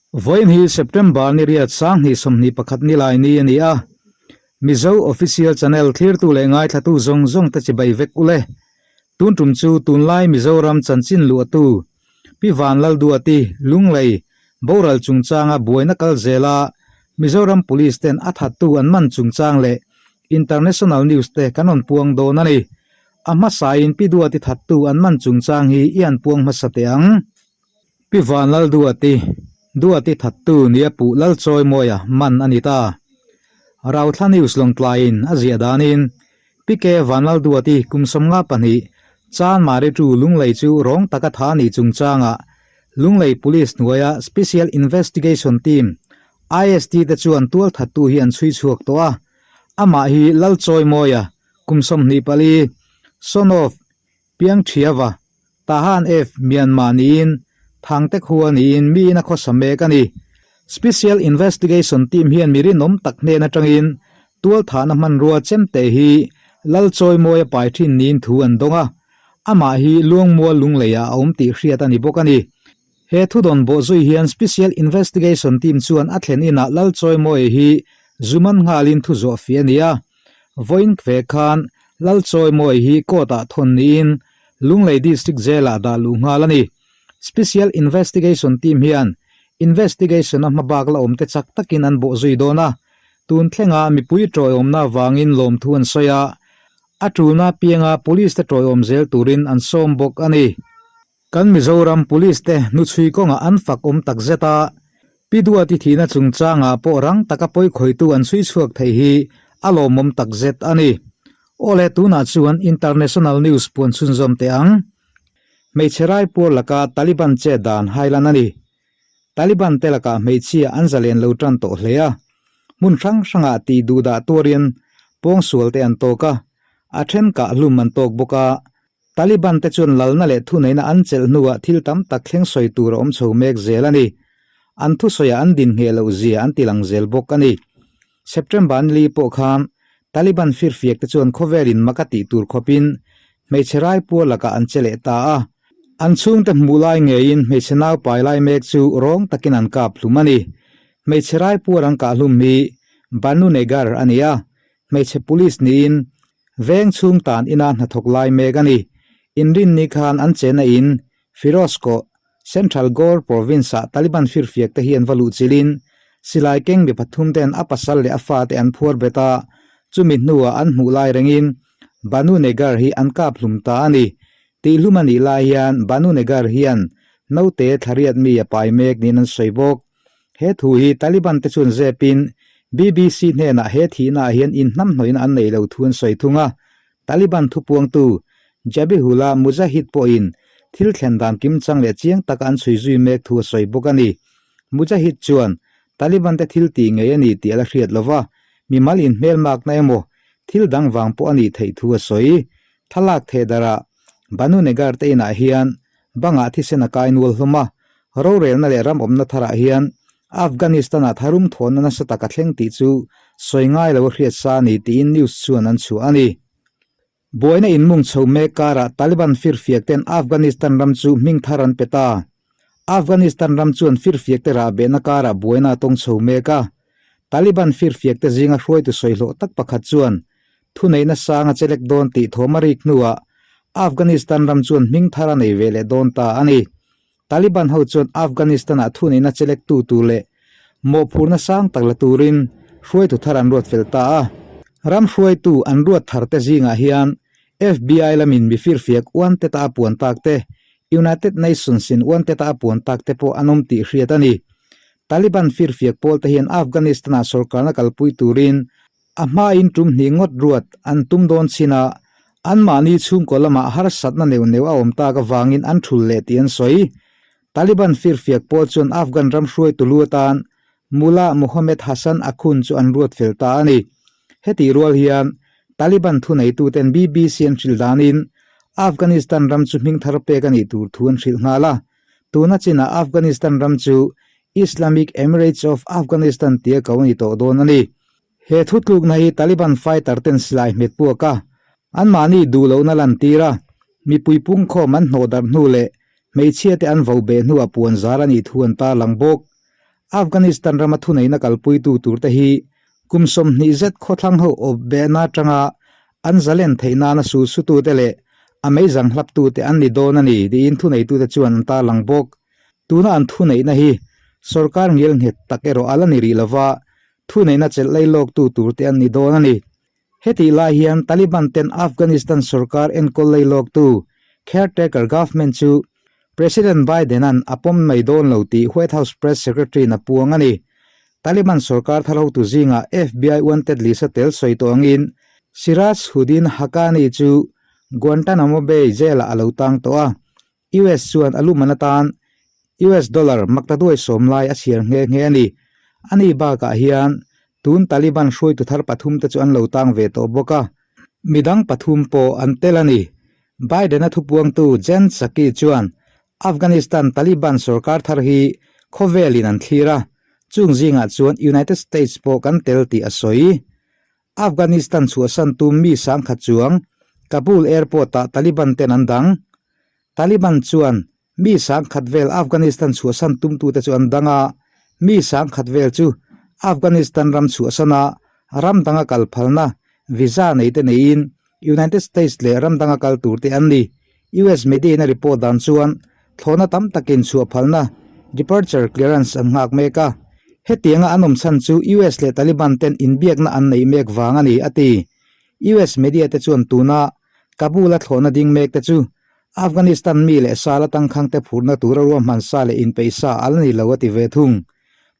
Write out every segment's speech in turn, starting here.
Vawiin hi September ni riat 2021 ni lai ni a ni a, Mizo Official Channel thlirtu leh ngaithlatu zawng zawng te chibai vek ule. Tun tum chu tunlai Mizoram chanchin luahtu Pi Vanlalduati Lunglei boral chungchanga buaina kal zela Mizoram Police ten a thattu an man chungchang leh International News te kan rawn puang dawn a ni. A hmasain Pi Duati thattu an man chungchang hi i an puang hmasa teh ang. Pi Vanlalduati, Duati thattu nia puh Lalchawimawia man a ni ta. Rauthla News lawngtlaiin a ziah danin Pi K Vanlalduati kum 52 Chanmari tu Lunglei chu rawng taka tha nih chungchangah Lunglei Police hnuaia Special Investigation Team, IST, te chuan tual thattu hi an chhui chhuak tawh a. Amah hi Lalchawimawia kum 24, son of Piangthiava, Tahan F Myanmar niin Thangte khua niin miin a khawsa mek a ni. Special Investigation Team hian mi rinawm tak hnen atangin tualthahna hmanrua chemte hi Lalchawimawia pai thin niin thu an dawng a, amah hi Luangmual Lungleiah a awm tih hriat a ni bawk a ni. He thudawn bawhzui hian Special Investigation Team chuan a thlen inah Lalchawimawia hi zuman nghalin thu zawh fih a ni a. Vawiin ve khan Lalchawimawia hi court-ah thawn niin Lunglei District Jail-ah dah luh nghal a ni. Special Investigation Team hian investigation-a hmabak la awmte chak takin an bawh zui dawn a, tun thlenga mipui tawiawmna avangin lawmthu an sawi a, a tulna apianga Police-te tawiawm zel turin an sawm bawk a ni. Kan Mizoram Police te hnuchhui kawngah an fak awm tak zet a, Pi Duati thihna chungchangah pawh rang taka pawikhawihtu an chhui chhuak thei hi a lawmawm tak zet a ni. Awle tunah chuan International News puan chhunzawm teh ang. Hmeichhe raipuar laka Taliban chet dan hailan a ni. Taliban te lakah hmeichhia an zalen lo tan tawh hle a, hmun hrang hrangah tih duhdah tuarin pawngsual te an tawk a, a then kah hlum an tawk bawk a. Taliban te chuan lalna leh thuneihna an chelh hnuah thil tam tak thleng sawi tur a awm chho mek zel a ni. An thusawiah an din ngheh loh zia an ti lang zel bawk a ni. September ni li pawh khan Taliban firfiak te chuan khawvelin mak a tih tur khawpin hmeichhe raipuar lakah an che leh ta a. An chhungte hmuh lai ngeiin hmeichhe nau pai lai mek chu rawng takin an kap hlum a ni. Hmeichhe raipuar an kah hlum hi Banu Negar a ni a, hmeichhe police niin veng chhung tan ina hnathawk lai mek a ni. Inrinni khan an chena in Firozkoh Central Ghor Province-ah Taliban firfiak te hi an va luh chilhin silai keng mi pathum ten a pasal leh a fate an phuar bet a, chumi hnuah an hmuh lai rengin Banu Negar hi an kap hlum ta a ni. Tihhlum a nih lai hian Banu Negar hian naute thlariat mi a pai mek niin an sawi bawk. He thu hi Taliban te chuan zepin BBC hnenah he thihnaah hian inhnamhnawihna an neih loh thu an sawi thung a, Taliban thupuangtu Zabihullah Mujahid pawhin thil thlen dan kimchang leh chiang taka an chhui zui mek thu a sawi bawk a ni. Mujahid chuan Taliban te thil tih ngei a ni tih a la hriat lo va, mimal inhmelmakna emaw thil dang vang pawh a nih theih thu a sawi. Thlalak theh darah Banu Negar te inah hian bangah thisen a kai nual hlawm a, rorelna leh ram awmna tharah hian Afghanistan-ah tharum thawnna nasa tak a thleng tih chu sawi ngai lo a hriat sa a ni tiin news chuan an chhuah a ni. Buaina inmung chho mek karah Taliban firfiak ten Afghanistan ram chu hming thar an pe ta. Afghanistan ram chuan firfiak te rahbehna karah buaina a tawng chho mek a. Taliban firfiak te zinga hruaitu sawihlawh tak pakhat chuan Thuneihna sang a chelek dawn tih thawm a rik hnuah Afghanistan ram chuan hming thar a nei ve leh dawn ta a ni. Taliban ho chuan Afghanistan-ah thuneihna chelektu tur leh mawhphurhna sang tak la turin hruaitu thar an ruat fel ta a. Ram hruaitu an ruat thar te zingah hian FBI lamin mi firfiak uan te ta a puan tak te, United Nations in uan te ta a puan tak te pawh an awm tih hriat a ni. Taliban firfiak pawl te hian Afghanistan-ah sorkarna kalpui turin A hmain tum hnih ngawt ruat an tum dawn chin a, anmahni chhungkaw lamah harsatna neuh neuh a awm tak avangin an thul leh tih an sawi. Taliban firfiak pawl chuan Afghan ram hruaitu lu atan Mullah Mohammed Hassan Akhund chu an ruat fel ta a ni. Hetih rual hian Taliban thuneituten BBC an hrilh danin Afghanistan ram chu hming thar pek a nih tur thu an hrilh nghal a. Tuna chinah Afghanistan ram chu Islamic Emirates of Afghanistan tia ko a ni tawh dawn a ni. He thutlukna hi Taliban fighter ten silai hmet puak a, anmahni duh lohna lantir a, mipui pungkhawm an hnawh darh hnu leh hmeichhia te an vo beh hnuah puan zar a nih thu an tarlang bawk. Afghanistan rama thuneihna kalpuitu turte hi kum 20 zet khawthlang ho awp behna atanga an zalen theih nana sulsutute leh a meizang hlaptute an ni dawn a ni tiin thuneitute chuan an tarlang bawk. Tuna an thuneihna hi sorkar ngil nghet tak erawh a la ni rih lova, thuneihna chelh lailawktu turte an ni dawn a ni. Hetih lai hian Taliban ten Afghanistan sorkar enkawl lailawktu caretaker government chu President Biden-a'n a pawm mai dawn lo tih White House Press Secretary-in a puang a ni. Taliban sorkar thar hotu zingah FBI wanted list a tel sawi tawh angin Sirajuddin Haqqani chu Guantanamo Bay jail-ah a lo tang tawh a. US chuan a luman atan US dollar maktaduai sawm lai a chhiar nghe nghe a ni. Ani bakah hian tun Taliban hruaitu thar pathum te chu an lo tang ve tawh bawk a, midang pathum pawh an tel a ni. Biden-a thupuangtu Jen Psaki chuan Afghanistan Taliban sorkar thar hi khawvelin an thlir a, chung zingah chuan United States pawh kan tel tih a sawi. Afghanistan chhuahsan tum mi sangkhat chuang Kabul airport-ah Taliban ten an dang. Taliban chuan mi sangkhat vel Afghanistan chhuahsan tumtute chu an dang a, mi sangkhat vel chu Afghanistan ram chhuahsana ram danga kal phalna visa neite neiin United States leh ram danga kal turte an ni. US media in a report dan chuan thlawhna tam takin chhuah phalna departure clearance an nghak mek a. Hetianga an awm chhan chu US leh Taliban ten inbiakna an neih mek vang a ni, a ti. US media te chuan tuna Kabul a thlawhna ding mek te chu Afghanistan mi leh sala tangkhang te phurhna tura ruahman sa leh inpeih sa a la ni lo a ti ve thung.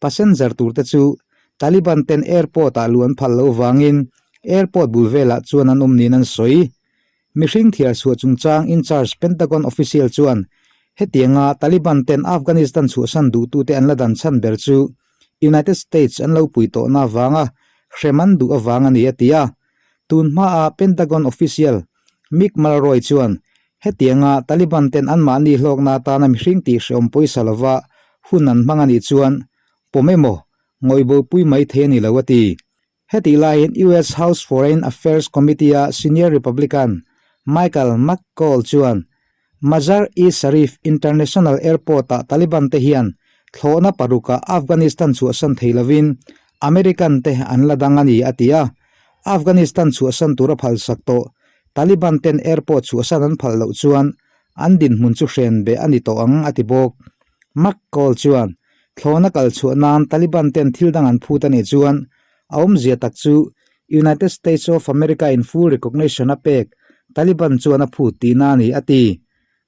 Passenger tur te chu Taliban ten airport ah luh an phal loh vangin airport bul velah chuan an awm niin an sawi. Mihring thiar chhuah chungchang in-charge Pentagon official chuan hetianga Taliban ten Afghanistan chhuahsan duhtute an la dan chhan ber chu United States an lo pui tawhna avanga hrem an duh avang a ni a ti a. Tun hmaa Pentagon official Mick Mulroy chuan hetianga Taliban ten anmahni hlawkna atana mihring tihhrehawm pawisa lova hun an hmang a nih chuan pawm emaw ngawihbopui mai thei a ni lo a ti. Hetih laiin US House Foreign Affairs Committee-a senior Republican Michael McCaul chuan Mazar-e-Sharif International Airport-ah Taliban te hian thlawhna parukah Afghanistan chhuahsan thei lovin American te an la dang a ni a ti a. Afghanistan chhuahsan tura phalsak tawh Taliban ten airport chhuahsan an phal loh chuan an dinhmun chu hren beh a ni tawh ang a ti bawk. McCaul chuan Thlawna kal chhuah nan Taliban ten thil dang an phut a nih chuan a awmzia tak chu United States of America in full recognition a pek Taliban chuan a phut tihna a ni, a ti.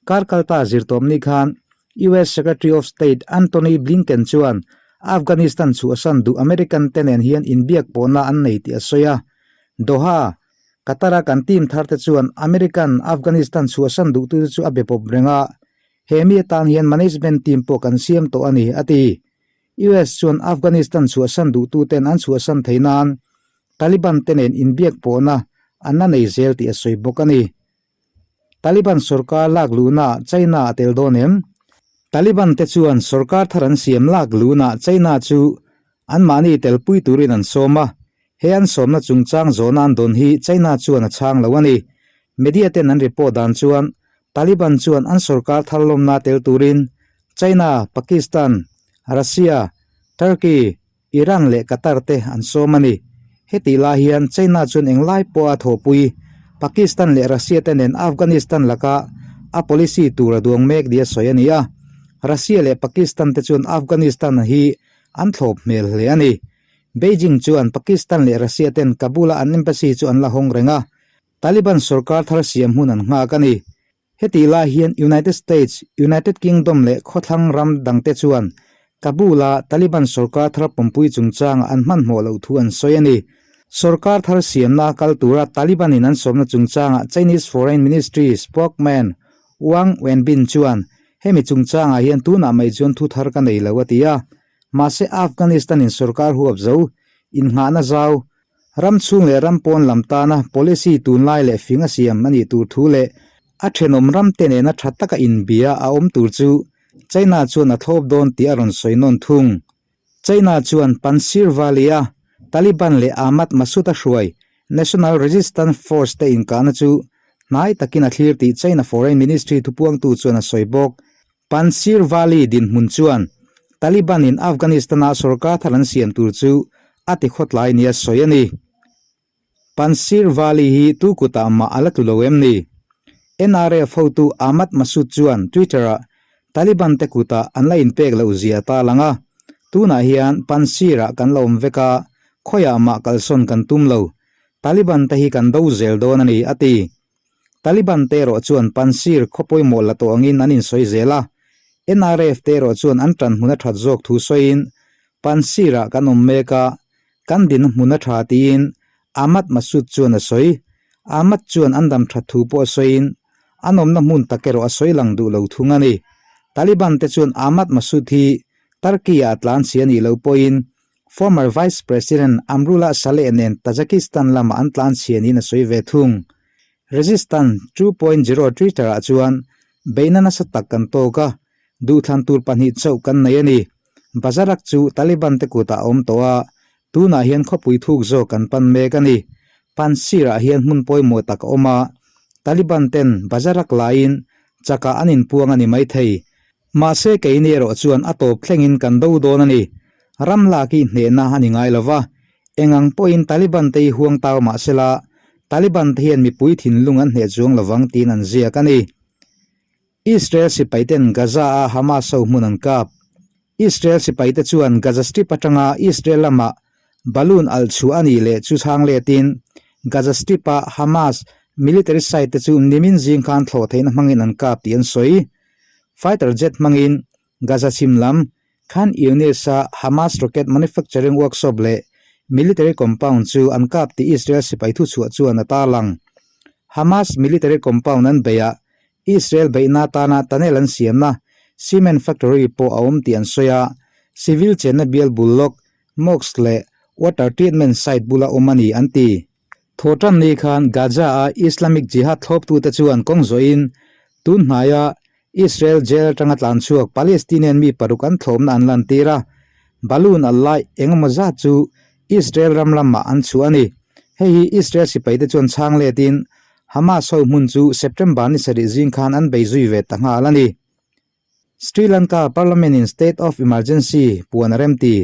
Kar kalta zirtawmni khan US Secretary of State Antony Blinken chuan Afghanistan chhuahsan duh American te nen hian inbiak pawhna an nei tih a sawi a. Doha, Qatar-a kan team thar te chuan American Afghanistan chhuahsan duhtute chu a be pawp reng a, He mi atan hian management team pawh kan siam tawh a ni, a ti. US chuan Afghanistan chhuahsan duhtuten an chhuahsan theih nan Taliban te nen inbiak pawhna an la nei zel tih a sawi bawk a ni. Taliban sorkar lak luhnaah China a tel dawn em? Taliban te chuan sorkar thar an siam lak luhnaah China chu anmahni telpui turin an sawm a, He an sawmna chungchang zawhna an dawn hi China chuan a chhang lo a ni. Media ten an report dan chuan Taliban chuan an sorkar thar lawmna tel turin China, Pakistan, Russia, Turkey, Iran leh Qatar te an sawm a ni. Hetih lai hian China chuan englai pawha thawhpui Pakistan leh Russia te nen Afghanistan laka a policy tur a duang mek nia sawi a ni a. Russia leh Pakistan te chuan Afghanistan hi an thlawp hmel hle a ni. Beijing chuan Pakistan leh Russia ten Kabul-a an embassy chu an la hawng reng a, Taliban sorkar thar siam hun an nghak a ni. Hetih lai hian United States, United Kingdom leh khawthlang ram dangte chuan Kabul-a Taliban sorkar thar pawmpui chungchangah an hmanhmawh loh thu an sawi a ni. Sorkar thar siamna kal tura Taliban-in an sawmna chungchangah Chinese Foreign Ministry spokesman Wang Wenbin chuan hemi chungchangah hian tunah mai chuan thu thar ka nei lo a ti a. Mahse Afghanistan in sorkar huap zo, innghahna zau, ram chhung leh ram pawn lam tana policy tunlai leh fing a siam a nih tur thu leh a thenawm ram te nena tha taka inbia a awm tur chu China chuan a thlawp dawn tih a rawn sawi nawn thung. China chuan Panjshir Valley-a Taliban leh Ahmad Massoud-a hruai National Resistance Force te inkahna chu hnai takin a thlir tih China Foreign Ministry thupuangtu chuan a sawi bawk. Panjshir Valley dinhmun chuan. Taliban-in Afghanistan-a sorkar thar an siam tur chu a ti khawtlai nia sawi a ni. Panjshir Valley hi tu kutah mah a la tlu lo em ni? NRF hotu Ahmad Massoud chuan Twitter-ah Taliban te kutah an la inpek loh zia ta lang a, Tunah hian Panjshir-ah kan la awm vek a, khawiah mah kalsawn kan tum lo. Taliban te hi kan do zel dawn a ni, a ti. Taliban te erawh chuan Panjshir khaw pawimawh la tawh angin an insawi zel a, NRF te erawh chuan an tan hmun a that zawk thu sawiin, Panjshir-ah kan awm mek a, kan din hmun a tha tiin Ahmad Massoud chuan a sawi. Ahmad chuan an dam that thu pawh a sawiin, an awmna hmun tak erawh a sawi lang duh lo thung a ni. Taliban te chuan Ahmad Massoud hi Turkey-ah a tlan chhi a nih loh pawhin Former Vice President Amrullah Saleh nen Tajikistan lamah an tlan chhia niin a sawi ve thung. Resistance 2.0 Twitter-ah chuan beihna nasa tak kan tawk a, duhthlan tur pahnih chauh kan nei a ni. Bazarak chu Taliban te kutah a awm tawh a, tunah hian khawpui thuk zawk kan pan mek a ni. Panjshir-ah hian hmun pawimawh tak a awm a, Taliban ten Bazarak laiin chakah an inpuang a ni maithei. Mahse keini erawh chuan a tawp thlengin kan do dawn a ni. Ram lak hi hnehna a ni ngai lo va, eng ang pawhin Taliban te hi huang tau mah sela, Taliban te hian mipui thinlung an hneh chuang lo vang tiin an ziak a ni. Israel sipaiten Gaza-a Hamas ho hmun an kap. Israel sipaite chuan Gaza Strip atanga Israel lama balloon alh chhuah a nih leh chu chhang letin Gaza Strip-a Hamas military site te chu nimin zing khan thlawh theihna hmangin an kap tih an sawi. Fighter jet hmangin Gaza chhim lam Khan Younis-a Hamas rocket manufacturing workshop leh military compound chu an kap tih Israel sipai thuchhuah chuan a tarlang. Hamas military compound an beih a, Israel beihna atana tunnel an siamna cement factory pawh a awm tih an sawi a, civil chenna bial bul lawk, mosque leh water treatment site bula awm a ni an ti. Thawhtan ni khan Gaza-a Islamic Jihad thlawptute chuan kawng zawhin tun hnaia Israel jail atanga tlan chhuak Palestinian mi paruk an thlawmna an lantir a, balloon a laih eng emaw zat chu Israel ram lamah an chhuah a ni. Hei hi Israel sipaite chuan chhang letin Hamas ho hmun chu September ni sarih zing khan an bei zui ve ta nghal a ni. Sri Lanka Parliament in State of Emergency puan a remti.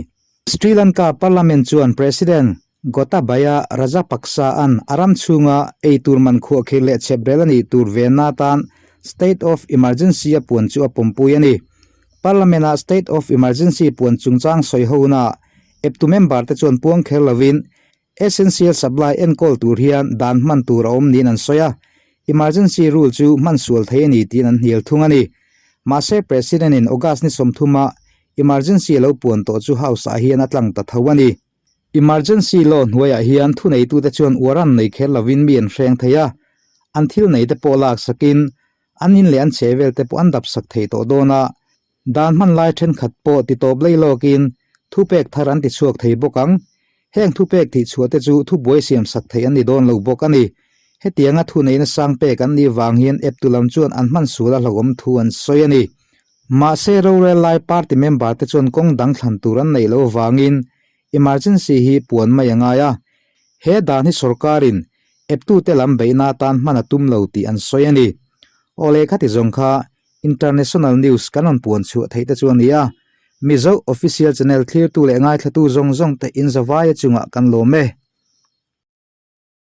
Sri Lanka Parliament chuan President Gotabaya Rajapaksa-a'n a ram chhunga eitur man khuahkhir leh chheprel a nih tur venna atan State of Emergency a puan chu a pawmpui a ni. Parliament-a State of Emergency puan chungchang sawi hona eptu member te chuan puang kher lovin Essential supply enkawl tur hian dan hman tur a awm niin an sawi a, emergency rule chu hman sual thei a ni tiin an hnial thung a ni. Mahse President-in August ni sawmthuma emergency a lo puan tawh chu House-ah hian a tlang ta tho a ni. Emergency law hnuaiah hian thuneitute chuan uar an nei kher lovin mi an hreng thei a, an thil neite pawh laksakin an in leh an chhehvel te pawh an dapsak thei tawh dawn a, Dan hman lai thenkhat pawh ti tawp lei lawkin thupek thar an ti chhuak thei bawk ang. Heng thupek tih chhuah te chu thubuai siam sak theih an ni dawn lo bawk a ni. Hetianga thuneihna sang pek an nih vang hian eptu lam chuan an hman sual a hlauhawm thu an sawi a ni. Mahse rorel lai party member te chuan kawng dang thlan tur an neih loh avangin emergency hi puan mai a ngai a. He dan hi sorkarin eptute lam beihna atan hman a tum lo tih an sawi a ni. Aw lehkha ti zawng kha International News kan rawn puan chhuah theih te chu a ni a, Mizo Official Channel thlirtu leh ngaithlatu zawng zawng te inzavaia chungah kan lawm e.